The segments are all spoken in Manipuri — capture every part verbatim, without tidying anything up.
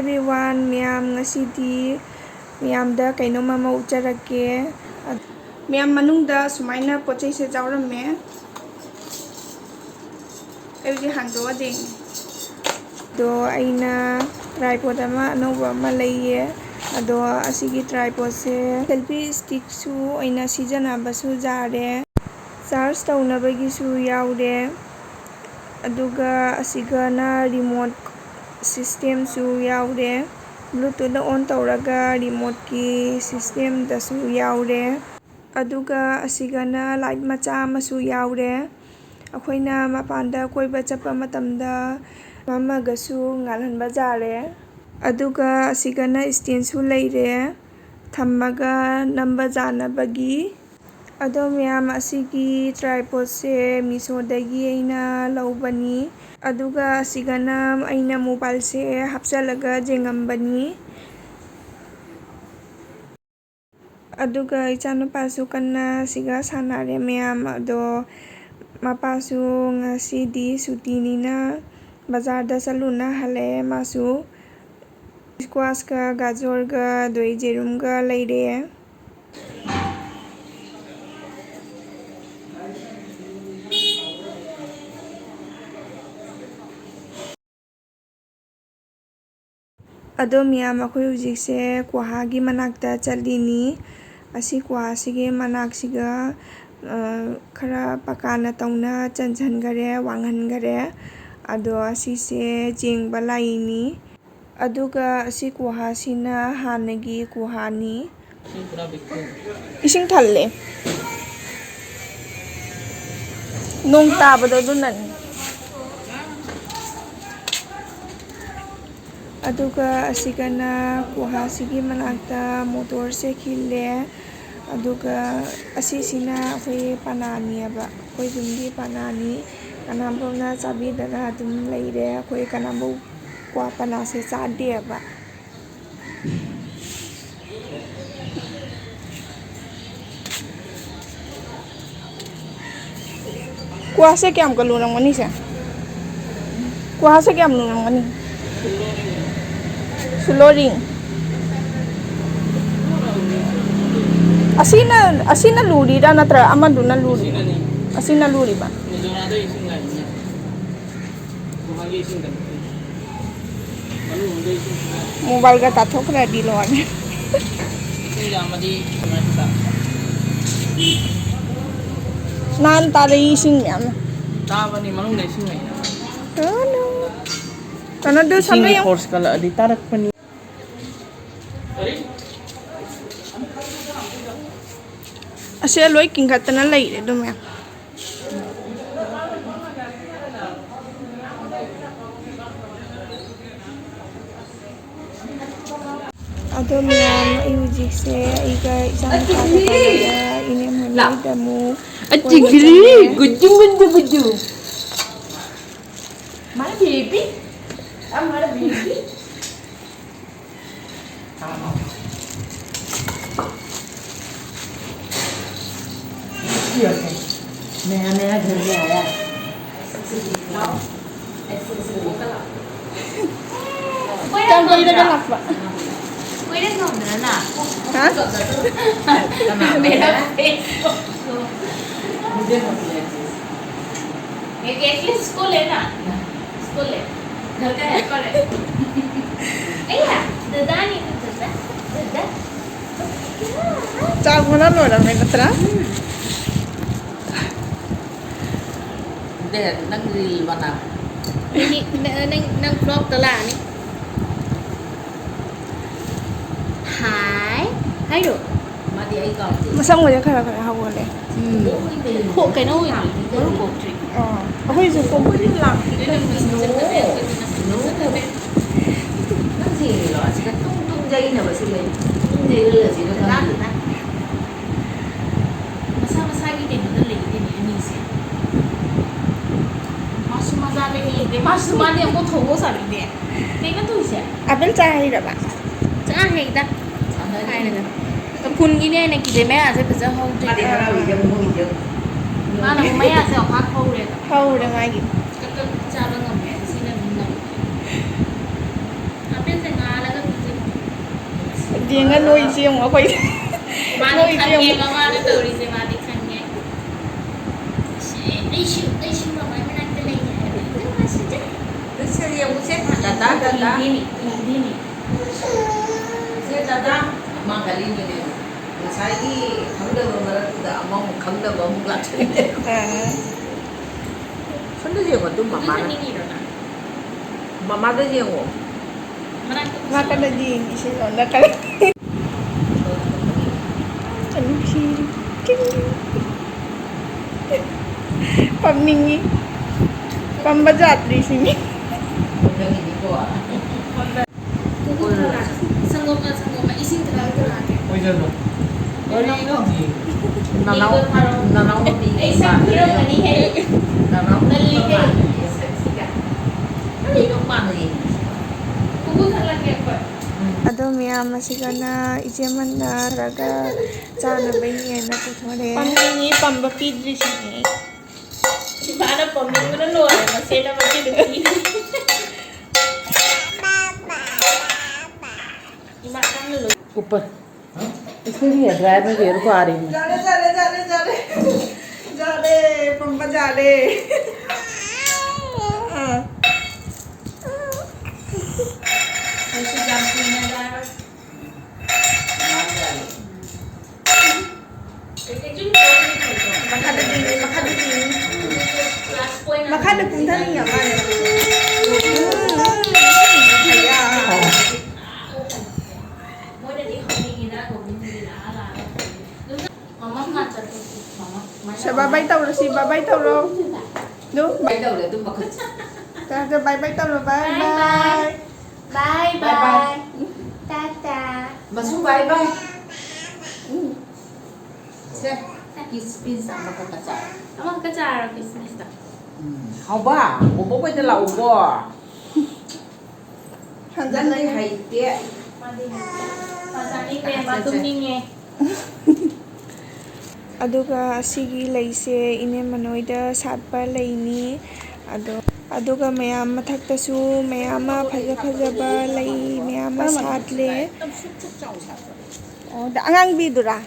Everyone, ꯃꯌꯥꯝ, ꯉꯁꯤꯗꯤ ꯃꯌꯥꯝꯗ ꯀꯩꯅꯣꯝ ꯑꯃ ꯎꯠꯆꯔꯛꯀꯦ꯫ ꯃꯌꯥꯝ, ꯃꯅꯨꯡꯗ ꯁꯨꯃꯥꯏꯅ ꯄꯣꯠ ꯆꯩꯁꯦ ꯌꯥꯎꯔꯝꯃꯦ꯫ ꯑꯩ ꯍꯧꯖꯤꯛ ꯍꯥꯡꯗꯣꯛꯑꯗꯤ꯫ ꯑꯗꯣ ꯑꯩꯅ tripod ꯑꯃ ꯑꯅꯧꯕ ꯑꯃ ꯂꯩꯌꯦ꯫ ꯑꯗꯣ ꯑꯁꯤꯒꯤ tripodꯁꯦ selfie stickꯁꯨ ꯑꯣꯏꯅ ꯁꯤꯖꯤꯟꯅꯕꯁꯨ ꯌꯥꯔꯦ꯫ Charge ꯇꯧꯅꯕꯒꯤꯁꯨ ꯌꯥꯎꯔꯦ꯫ ꯑꯗꯨꯒ ꯑꯁꯤꯒꯅ remote systemꯁꯨ ꯌꯥꯎꯔꯦ꯫ Bluetoothꯅ on ꯇꯧꯔꯒ remoteꯀꯤ systemꯗꯁꯨ ꯌꯥꯎꯔꯦ꯫ ꯑꯗꯨꯒ ꯑꯁꯤꯒꯅ light ꯃꯆꯥ ꯑꯃꯁꯨ ꯌꯥꯎꯔꯦ꯫ ꯑꯩꯈꯣꯏꯅ ꯃꯄꯥꯟꯗ ꯀꯣꯏꯕ ꯆꯠꯄ ꯃꯇꯝꯗ ꯃꯝꯃꯒꯁꯨ ꯉꯥꯜꯍꯟꯕ ꯌꯥꯔꯦ꯫ ꯑꯗꯨꯒ ꯑꯁꯤꯒꯅ standꯁꯨ ꯂꯩꯔꯦ, ꯊꯝꯃꯒ ꯅꯝꯕ ꯌꯥꯅꯕꯒꯤ꯫ ꯑꯗꯣ ꯃꯌꯥꯝ, ꯑꯁꯤꯒꯤ tripodꯁꯦ Meeshoꯗꯒꯤ ꯑꯩꯅ ꯂꯧꯕꯅꯤ꯫ ꯑꯗꯨꯒ ꯑꯁꯤꯒꯅ ꯑꯩꯅ mobileꯁꯦ ꯍꯥꯞꯆꯜꯂꯒ ꯌꯦꯡꯉꯝꯕꯅꯤ꯫ ꯑꯗꯨꯒ ꯏꯆꯥꯅꯨꯄꯥꯁꯨ ꯀꯟꯅ ꯁꯤꯒ ꯁꯥꯟꯅꯔꯦ ꯃꯌꯥꯝ꯫ ꯑꯗꯣ ꯃꯄꯥꯁꯨ ꯉꯁꯤꯗꯤ ꯁꯨꯇꯤꯅꯤꯅ ꯕꯖꯥꯔꯗ ꯆꯠꯂꯨꯅ ꯍꯜꯂꯛꯑꯦ꯫ ꯃꯥꯁꯨ squashꯀ ꯒꯥꯖꯔꯒ ꯑꯗꯩ ꯌꯦꯔꯨꯝꯒ ꯂꯩꯔꯛꯑꯦ꯫ ꯑꯗꯣ ꯃꯤꯌꯥꯝ, ꯑꯩꯈꯣꯏ ꯍꯧꯖꯤꯛꯁꯦ ꯀ꯭ꯋꯥꯍꯥꯒꯤ ꯃꯅꯥꯛꯇ ꯆꯠꯂꯤꯅꯤ꯫ ꯑꯁꯤ ꯀ꯭ꯋꯥꯍꯥꯁꯤꯒꯤ ꯃꯅꯥꯛꯁꯤꯒ, ꯑ, ꯈꯔ ꯄꯀꯥꯅ ꯇꯧꯅ ꯆꯟꯁꯤꯟꯈꯔꯦ, ꯋꯥꯡꯍꯟꯈꯔꯦ꯫ ꯑꯗꯣ ꯑꯁꯤꯁꯦ ꯌꯦꯡꯕ ꯂꯥꯛꯏꯅꯤ꯫ ꯑꯗꯨꯒ ꯑꯁꯤ ꯀ꯭ꯋꯥꯍꯥꯁꯤꯅ ꯍꯥꯟꯅꯒꯤ ꯀ꯭ꯋꯥꯍꯥꯅꯤ꯫ ꯏꯁꯤꯡ ꯊꯜꯂꯦ꯫ ꯅꯣꯡ ꯇꯥꯕꯗꯣ ꯑꯗꯨꯅꯅꯤ꯫ ꯑꯗꯨꯒ ꯑꯁꯤꯒꯅ ꯀ꯭ꯋꯥꯍꯥꯁꯤꯒꯤ ꯃꯅꯥꯛꯇ ꯃꯣꯇꯣꯔꯁꯦ ꯈꯤꯜꯂꯦ꯫ ꯑꯗꯨꯒ ꯑꯁꯤꯁꯤꯅ ꯑꯩꯈꯣꯏ ꯄꯅꯥꯅꯤꯑꯕ, ꯑꯩꯈꯣꯏ ꯌꯨꯝꯒꯤ ꯄꯅꯥꯅꯤ꯫ ꯀꯅꯥꯝꯕꯝꯅ ꯆꯥꯕꯤꯗꯅ ꯑꯗꯨꯝ ꯂꯩꯔꯦ꯫ ꯑꯩꯈꯣꯏ ꯀꯅꯥꯝꯕꯝ ꯀ꯭ꯋꯥ ꯄꯅꯥꯁꯦ ꯆꯥꯗꯦꯕ꯫ ꯀ꯭ꯋꯥꯁꯦ ꯀꯌꯥꯝ ꯀꯜꯂꯨꯔꯝꯒꯅꯤ ꯁꯦ? ꯀ꯭ꯋꯥꯁꯦ ꯀꯌꯥꯝ ꯂꯨꯔꯝꯒꯅꯤ? ꯁꯨꯂꯣꯔꯤꯡ꯫ ꯑꯁꯤꯅ, ꯑꯁꯤꯅ ꯂꯨꯔꯤꯔꯥ ꯅꯠꯇ꯭ꯔꯒ ꯑꯃꯗꯨꯅ ꯂꯨꯔꯤꯔꯥ? ꯑꯁꯤꯅ ꯂꯨꯔꯤꯕ꯫ ꯃꯣꯕꯥꯏꯜꯒ ꯇꯥꯊꯣꯛꯈ꯭ꯔꯗꯤ ꯂꯣꯏꯔꯦ꯫ ꯅꯍꯥꯟ ꯇꯥꯔꯛꯏ ꯏꯁꯤꯡ ꯃꯌꯥꯝꯅ꯫ ꯇꯥꯕꯅꯤ, ꯃꯅꯨꯡꯗ ꯏꯁꯤꯡ ꯂꯩꯅ꯫ ꯀꯩꯅꯣ, ꯀꯩꯅꯣꯗꯨ ꯏꯁꯤꯡꯒꯤ ꯁꯝꯅ ꯌꯦꯡꯉꯨ꯫ ꯐꯣꯔꯁ ꯀꯜꯂꯛꯑꯗꯤ ꯇꯥꯔꯛꯄꯅꯤ꯫ ꯑꯁꯦ ꯂꯣꯏ ꯀꯤꯡꯈꯠꯇꯅ ꯂꯩꯔꯦ ꯑꯗꯨ ꯃꯌꯥꯝ꯫ ꯑꯗꯣ ꯃꯌꯥꯝ, ꯑꯩ ꯍꯧꯖꯤꯛꯁꯦ ꯑꯩꯒ ꯏꯆꯥꯅꯨꯄꯥꯒ ꯇꯧꯔꯒ ꯏꯅꯦ ꯃꯣꯏꯒꯤꯗ ꯑꯃꯨꯛ ꯀꯣꯏꯕ ꯆꯠꯂꯦ꯫ ꯒꯨꯗꯨ, ꯒꯨꯗꯨ, ꯒꯨꯗꯨ꯫ My baby. I'm her baby. ये है। नया नया घर में आया। ꯀꯌꯥꯝ ꯀꯨꯏꯔꯒ ꯂꯥꯛꯄ? ꯀꯨꯏꯔꯦ ꯈꯪꯗꯅ꯫ ꯍꯥ? मेरा face। ये देखो, ये चीज। ये देखिए, स्कूल है ना? स्कूल है। घर का हेल्पर है। ए, दादा नहीं तो दादा, दादा। ꯆꯥꯛ ꯃꯅꯝ ꯂꯣꯏꯔꯝꯃꯦ ꯅꯠꯇ꯭ꯔꯥ? ꯗꯦ, ꯅꯪ ꯔꯤꯜ ꯃꯅꯥ꯫ ꯅꯪ, ꯅꯪ, ꯅꯪ ꯕ꯭ꯂꯣꯛꯇ ꯂꯥꯛꯑꯅꯤ꯫ ꯍꯥꯏ ꯍꯥꯏꯔꯣ꯫ ꯃꯥꯗꯤ ꯑꯩ ꯀꯥꯎꯗꯦ꯫ ꯃꯁꯝꯒꯁꯦ ꯈꯔ ꯈꯔ ꯍꯧꯒꯠꯂꯦ꯫ ꯎꯝ꯫ ꯀꯣꯛ ꯀꯩꯅꯣ ꯑꯣꯏꯗ꯭ꯔꯤ, ꯃꯔꯨ ꯀꯣꯛꯇ꯭ꯔꯤ꯫ ꯑꯥ, ꯑꯩꯈꯣꯏꯁꯨ ꯀꯣꯛꯇ꯭ꯔꯤ꯫ ꯅꯣ꯫ ꯅꯣ꯫ ꯅꯪ ꯁꯤ ꯌꯦꯡꯉꯤꯔꯣ? ꯑꯁꯤꯗ ꯇꯨꯡ ꯇꯨꯡ ꯌꯩꯅꯕꯁꯤ ꯂꯩ꯫ ꯇꯨꯡ ꯌꯩꯍꯜꯂꯁꯤꯔ ꯈꯪꯗꯦ꯫ ꯃꯁꯥ ꯃꯁꯥꯒꯤ ꯀꯩꯅꯣꯗ ꯂꯩꯗꯣꯏꯅꯦ ꯑꯅꯤꯁꯦ꯫ ꯃꯥꯁꯨ ꯃꯆꯥꯗ ꯌꯦꯡꯗꯦ, ꯃꯥꯁꯨ ꯃꯥꯗꯤ ꯑꯃꯨꯛ ꯊꯣꯛꯑꯣ ꯁꯥꯕꯤꯗꯦ꯫ ꯀꯩꯅꯣ ꯇꯧꯔꯤꯁꯦ? ꯑꯥꯄꯜ ꯆꯥ ꯍꯩꯔꯕ? ꯆꯥ ꯍꯩꯗ꯫ ꯍꯥꯏꯔꯒ꯫ ꯀꯨꯟꯒꯤꯅꯦ ꯑꯩꯅ ꯀꯤꯗꯦ ꯃꯌꯥꯁꯦ ꯐꯖ ꯍꯧꯗꯦ꯫ ꯃꯥꯗꯤ ꯍꯔꯥꯎꯔꯤꯁꯦ ꯑꯃꯨꯛ ꯍꯧꯔꯤꯁꯦ꯫ ꯃꯥꯅ ꯑꯃꯨꯛ ꯃꯌꯥꯁꯦ ꯑꯃꯨꯛ ꯍꯧꯔꯦ꯫ ꯍꯧꯔꯦ ꯃꯥꯒꯤ꯫ ꯀꯛ ꯀꯛ ꯆꯥꯕ ꯉꯝꯃꯦ, ꯁꯤꯅ ꯑꯗꯨꯝ ꯉꯝꯃꯦ꯫ ꯑꯥꯄꯜꯁꯦ ꯉꯥꯜꯂꯒ ꯌꯦꯡꯉ ꯅꯣꯏꯁꯦ ꯌꯦꯡꯉꯣ ꯑꯩꯈꯣꯏ꯫ ꯃꯥꯗꯤ ꯅꯣꯏꯁꯦ ꯈꯪꯉꯦ, ꯌꯦꯡꯉꯣ꯫ ꯃꯃꯥꯅ ꯇꯧꯔꯤꯁꯦ ꯃꯥꯗꯤ ꯈꯪꯉꯦ꯫ ꯑꯩꯁꯨ, ꯑꯩꯁꯨ ꯃꯃꯥ ꯃꯅꯥꯛꯇ ꯂꯩ ꯍꯥꯏꯕ꯫ ꯑꯗꯨ ꯃꯥꯁꯨ ꯆꯠ-, ꯅꯪ ꯁꯦ ꯌꯦꯡꯉꯨꯁꯦ꯫ ꯗꯗꯥ, ꯗꯗꯥ꯫ ꯏꯗꯤꯅꯤ, ꯏꯗꯤꯅꯤ꯫ ꯁꯦ ꯗꯗꯥ꯫ ꯃꯥ ꯈꯜꯂꯤꯅꯤꯅꯦ꯫ ꯉꯁꯥꯏꯒꯤ ꯈꯪꯗꯕ ꯃꯔꯛꯇꯨꯗ ꯑꯃꯃꯨꯛ ꯈꯪꯗꯕ ꯑꯃꯨꯛ ꯂꯥꯛꯁꯜꯂꯦ꯫ ꯑꯥ꯫ ꯁꯣꯝꯗ ꯌꯦꯡꯉꯣ, ꯑꯗꯨ ꯃꯃꯥꯅ꯫ ꯃꯃꯥꯗ ꯌꯦꯡꯉꯣ꯫ ꯃꯥ ꯀꯟꯅ ꯌꯦꯡꯉꯤꯁꯦ ꯁꯣꯝꯗ ꯀꯟꯅ꯫ ꯅꯨꯡꯁꯤꯔꯤ꯫ ꯄꯝꯅꯤꯡꯉꯤ꯫ ꯄꯝꯕ ꯌꯥꯗ꯭ꯔꯤ ꯁꯤꯅꯤ꯫ ꯁꯪꯒꯣꯝ, ꯁꯪꯒꯣꯝ, ꯏꯁꯤꯡ ꯈꯤꯇꯪ ꯄꯨꯔꯛꯑꯒꯦ꯫ ꯀꯔꯤꯅꯣ? ꯅꯅꯥꯎ, ꯅꯅꯥꯎ ꯅꯨꯄꯤ ꯑꯩ ꯁꯛ ꯊꯤꯔꯝꯒꯅꯤꯍꯦ꯫ ꯅꯅꯥꯎ ꯅꯨꯄꯤ ꯅꯜꯂꯤꯍꯦ꯫ ꯃꯥꯟꯅꯩꯌꯦ꯫ ꯁꯛꯁꯤꯒ꯫ ꯀꯔꯤꯅꯣ ꯃꯥꯟꯅꯩꯌꯦ? ꯈꯨꯒꯨ ꯊꯛꯂꯛꯀꯦ ꯑꯩꯈꯣꯏ꯫ ꯎꯝ꯫ ꯑꯗꯣ ꯃꯌꯥꯝ ꯑꯁꯤꯒꯅ ꯏꯆꯦ ꯃꯟꯅ ꯅꯠꯇ꯭ꯔꯒ ꯆꯥꯅꯕ ꯌꯦꯟꯅ ꯄꯨꯊꯣꯔꯛꯑꯦ꯫ ꯄꯝꯗꯣꯏꯅꯤ, ꯄꯝꯕ ꯄꯤꯗ꯭ꯔꯤꯁꯤꯅꯦ꯫ ꯏꯃꯥꯅ ꯄꯝꯅꯤꯡꯕꯅ ꯂꯣꯏꯔꯦ, ꯃꯁꯦꯟꯅ ꯃꯁꯤ ꯅꯨꯄꯤ꯫ ꯏꯃꯥ ꯅꯪꯅ ꯂꯣꯏ-꯫ ऊपर। इसके लिए ड्रायर में घेर को आ रही हूँ। ꯌꯥꯔꯦ, ꯌꯥꯔꯦ, ꯌꯥꯔꯦ, ꯌꯥꯔꯦ꯫ ꯌꯥꯔꯦ, ꯄꯝꯕ ꯌꯥꯔꯦ꯫ ꯑꯥ꯫ ꯑꯩꯁꯨ ꯌꯥꯝ ꯀꯨꯏꯅ ꯌꯥꯔꯣꯏ꯫ ꯃꯈꯥꯗ ꯆꯤꯡꯉꯤ, ꯃꯈꯥꯗ ꯆꯤꯡꯉꯤ꯫ ꯃꯈꯥꯗ ꯀꯨꯝꯊꯅꯤꯡꯉ ꯃꯥꯜꯂꯦ꯫ ꯎꯝ, ꯎꯝ, ꯎꯝ, ꯎꯝ, ꯎꯝ, ꯎꯝ, ꯎꯝ꯫ ꯁꯦ, bye bye ꯇꯧꯔꯣ, ꯁꯤ bye bye ꯇꯧꯔꯣ꯫ ꯑꯗꯨ bye ꯇꯧꯔꯦ, ꯑꯗꯨꯝ ꯃꯈꯨꯠ꯫ ꯇꯥ, ꯇꯥ, bye bye ꯇꯧꯔꯣ, bye bye bye꯫ Bye bye꯫ Bye bye꯫ Tata. ꯃꯁꯨ bye bye꯫ ꯎꯝ꯫ ꯁꯦ, kiss piece ꯑꯃꯈꯛꯀ ꯆꯥꯔꯣ꯫ ꯑꯃꯈꯛꯀ ꯆꯥꯔꯣ, kiss pieceꯇ꯫ ꯎꯝ꯫ ꯍꯥꯎꯕ, ꯕꯣꯕꯣꯛ ꯈꯣꯏꯗ ꯂꯥꯛꯎꯀꯣ꯫ ꯍꯟꯖꯟꯅ ꯅꯪꯗꯤ ꯍꯩꯇꯦ꯫ ꯃꯥꯗꯤ ꯍꯩꯇꯦ꯫ ꯃꯥ ꯆꯥꯅꯤꯡꯗꯦ, ꯃꯥ ꯁꯦ, ꯁꯦ꯫ ꯇꯨꯝꯅꯤꯡꯉꯦ꯫ ꯑꯗꯨꯒ ꯑꯁꯤꯒꯤ ꯂꯩꯁꯦ ꯏꯅꯦ ꯃꯅꯣꯏꯗ ꯁꯥꯠꯄ ꯂꯩꯅꯤ꯫ ꯑꯗꯣ ꯑꯗꯨꯒ ꯃꯌꯥꯝ ꯃꯊꯛꯇꯁꯨ ꯃꯌꯥꯝ ꯑꯃ ꯐꯖ ꯐꯖꯕ ꯂꯩ ꯃꯌꯥꯝ ꯑꯃ ꯁꯥꯠꯂꯦ꯫ ꯑꯣ, ꯑꯉꯥꯡꯕꯤꯗꯨꯔꯥ?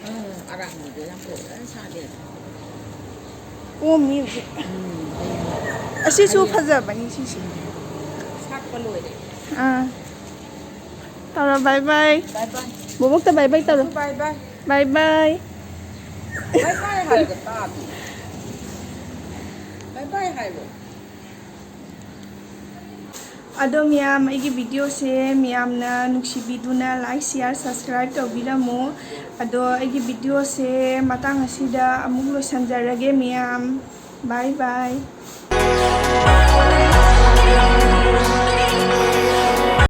ꯑꯣ, ꯃꯤ ꯍꯧꯖꯤꯛ꯫ ꯑꯁꯤꯁꯨ ꯐꯖꯕꯅꯤ ꯁꯤꯁꯦ꯫ ꯑꯥ꯫ ꯇꯧꯔꯣ, bye bye꯫ Bye bye꯫ ꯕꯣꯕꯣꯛꯇ bye bye ꯇꯧꯔꯣ꯫ Bye bye꯫ Bye bye꯫ Bye bye ꯍꯥꯏꯕ ꯇꯥꯗꯦ꯫ Bye bye ꯍꯥꯏꯕ꯫ ꯑꯗꯣ ꯃꯌꯥꯝ, ꯑꯩꯒꯤ videoꯁꯦ ꯃꯌꯥꯝꯅ ꯅꯨꯡꯁꯤꯕꯤꯗꯨꯅ like, share, subscribe ꯇꯧꯕꯤꯔꯝꯃꯨ꯫ ꯑꯗꯣ ꯑꯩꯒꯤ videoꯁꯦ ꯃꯇꯥꯡ ꯑꯁꯤꯗ ꯑꯃꯨꯛ ꯂꯣꯏꯁꯤꯟꯖꯔꯒꯦ ꯃꯌꯥꯝ꯫ Bye bye꯫